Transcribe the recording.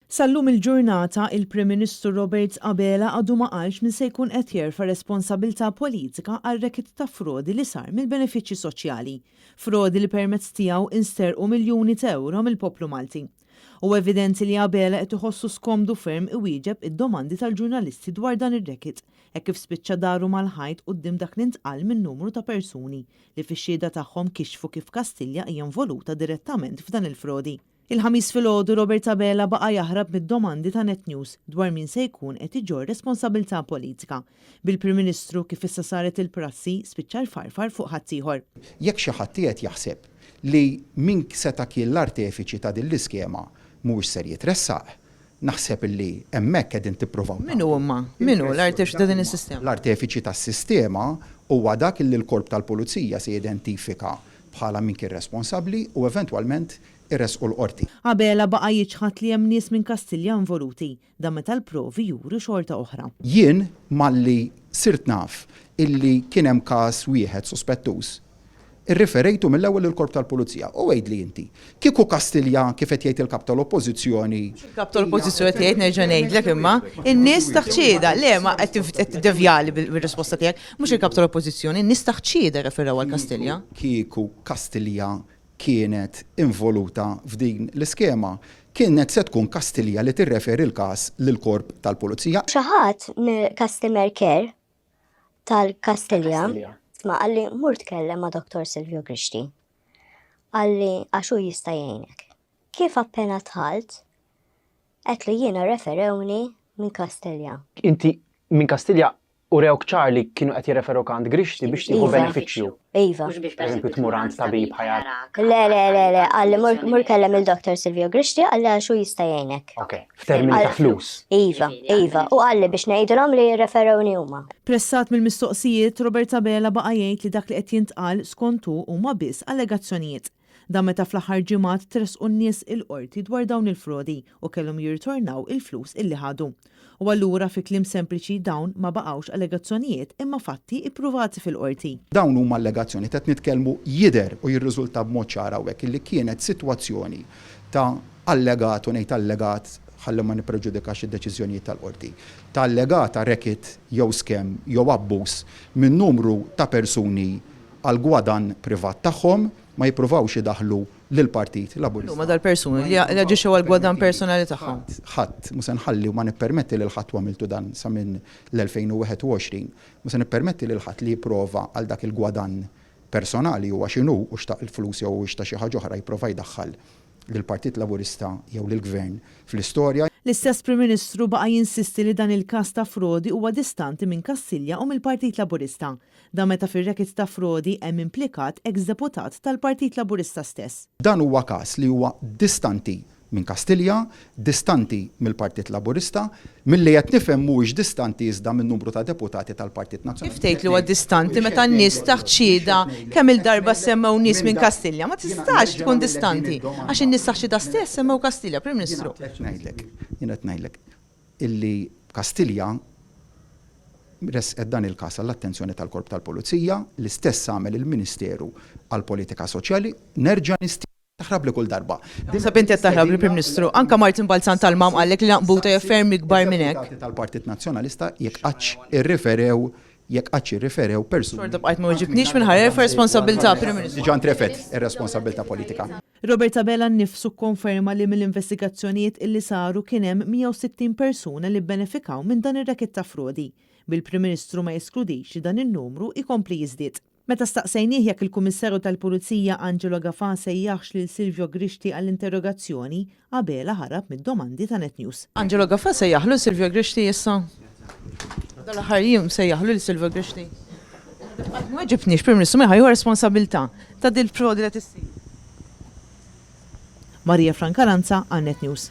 Sal-lum il-ġurnata, il-Prim Ministru Robert Abela għadu ma qalx min se jkun qed jerfa' responsabilità politika għar-racket ta' frodi li sar mill-benefiċċji soċjali. Frodi li permezz tiegħu insterqu miljuni ta' ewro mill-poplu Malti. Huwa evidenti li Abela qed iħossu skomdu ferm iwieġeb id-domandi tal-ġurnalisti dwar dan ir-racket hekk kif spiċċa daru mal-ħajt quddiem dak li ntqal minn numru ta' persuni li fix-xhieda tagħhom kixfu kif Kastilja hija involuta direttament f'dan il-frodi. Il-Ħamis filgħodu Robert Abela baqa' jaħrab mid-domandi ta' Net News dwar min se jkun qed iġorr responsabilità politika. Bil-Prim Ministru, kif issa saret il-prassi, spiċċa jfarfar fuq ħaddieħor. Jekk xi ħadd qiegħed jaħseb li min seta' kien l-artefiċi ta' din l-iskema mhuwiex ser jitressaq, naħseb li hemmhekk qegħdin tippruvaw Min hu imma? Min hu l-artefiċi ta' din is-sistema? L-artefiċi tas-sistema huwa dak li l-Korp tal-Pulizija se jidentifika bħala min kien responsabbli u eventwalment iressqu l-Qorti. Abela baqa' jiċħad li hemm nies minn Kastilja involuti, dan meta l-provi juru xorta oħra. Jien malli sirt naf illi kien hemm każ wieħed suspettuż, irriferejtu mill-ewwel lill-Korp tal-Pulizija. U għidli inti, kieku Kastilja, kif qed jgħid il-Kap tal-Oppożizzjoni, Mhux il-Kap tal-Oppożizzjoni qed jgħid nerġa' ngħidlek imma, in-nies taħt xhieda, le ma qed tiddevjali bir-risposta tiegħek, mhux il-Kap tal-Oppożizzjoni, in-nies taħt xhieda rreferew għal Kastilja. Kieku Kastilja kienet involuta f'din l-iskema, kienet se tkun Kastilja li tirreferi l-każ lill-Korp tal-Pulizija. Xi ħadd mill-customer care tal-Kastilja ma qalli mur tkellem ma' Dottor Silvio Grixti. Qalli għax hu jista' jgħinek. Kif appena dħalt, għedtlu jiena rreferewni minn Kastilja. Inti minn Kastilja Urewk ċar li kienu qed jirreferuk għand Grixti biex tieħu benefiċċju. Iva. Pereżempju tmur għand tabib ħa jarak. Le, le, le, le, qalli mur, mur kellem il-Dr. Silvio Grixti, qalli għax hu jista' jgħinek. Ok, f'termini ta' flus. Iva, iva, u qalli biex ngħidilhom li rreferewni huma. Pressat mill-mistoqsijiet, Robert Abela baqa' jgħid li dak li qed jintqal, skont hu, huma biss allegazzjonijiet. Dan meta fl-aħħar ġimgħat tressqu n-nies il-Qorti dwar dawn il-frodi u kellhom jirritornaw il-flus illi ħadu. U allura fi kliem sempliċi dawn ma baqgħux allegazzjonijiet imma fatti ippruvati fil-Qorti. Dawn huma allegazzjonijiet, qed nitkellmu jidher u jirriżulta b'mod ċar hawnhekk illi kienet sitwazzjoni ta' allegat, u ngħid allegat ħalli ma nippreġudikax id-deċiżjonijiet tal-Qorti, ta' allegata racket jew scam jew abbuż minn numru ta' persuni għall-gwadann privat tagħhom, ma jippruvawx idaħħlu lill-Partit Laburista. Min huma dal-persuni li aġixxew għall-gwadann personali tagħhom? Ħadd, ħadd, mhu se nħalli u ma nippermetti lil ħadd u għamiltu dan sa minn l-2021, mhu se nippermetti lil ħadd li jipprova għal dak il-gwadann personali, huwa x'inhu, hux ta' flus jew huwiex ta' xi ħaġa oħra, jipprova jdaħħal lill-Partit Laburista jew lill-Gvern fl-istorja. L-istess Prim Ministru baqa' jinsisti li dan il-każ ta' frodi huwa distanti minn Kastilja u mill-Partit Laburista. Dan meta fir-racket ta' frodi hemm implikat eks deputat tal-Partit Laburista stess. Dan huwa każ li huwa distanti minn Kastilja, distanti mill-Partit Laburista, milli qed nifhem mhuwiex distanti iżda minn numru ta' deputati tal-Partit Nazzjonalista. Kif tgħid li huwa distanti meta n-nies taħt xhieda kemm-il darba semmew nies minn Kastilja? Ma tistax tkun distanti għax in-nies taħt xhieda stess semmew Kastilja, Prim Ministru. Jiena qed ngħidlek, jiena qed ngħidlek illi Kastilja ressqet dan il-każ għall-attenzjoni tal-Korp tal-Pulizija, l-istess għamel il-Ministeru għall-Politika Soċjali, nerġa' nistieden taħrabli kull darba. Naħseb inti qed taħrabli, Prim Ministru. Anke Martin Balzan tal-Mam qallek li l-għanqbuta hija ferm ikbar minn hekk. Deputati tal-Partit Nazzjonalista jekk qattx irriferew jekk qattx irriferew persuni. Xorta bqajt ma weġibtnix minħabba erfa' responsabbiltà, Prim Ministru. Diġà ntrefgħet ir-responsabbiltà politika. Robert Abela nnifsu kkonferma li mill-investigazzjonijiet illi saru kien hemm 160 persuna li bbenefikaw minn dan ir-racket ta' frodi, bil-Prim Ministru ma jeskludix li dan in-numru jkompli jiżdied. Meta staqsejnieh jekk il-Kummissarju tal-Pulizija Angelo Gafà sejjaħx lil Silvio Grixti għall-interrogazzjoni, Abela ħarab mid-domandi ta' Net News. Angelo Gafà sejjaħlu lil Silvio Grixti issa? Dal-aħħar jiem sejjaħlu lil Silvio Grixti? Qatt ma weġibtniex, Prim Ministru, min ħa jieħu responsabilità ta' dil-frodi li qed issir? Maria Francalanza għal Net News.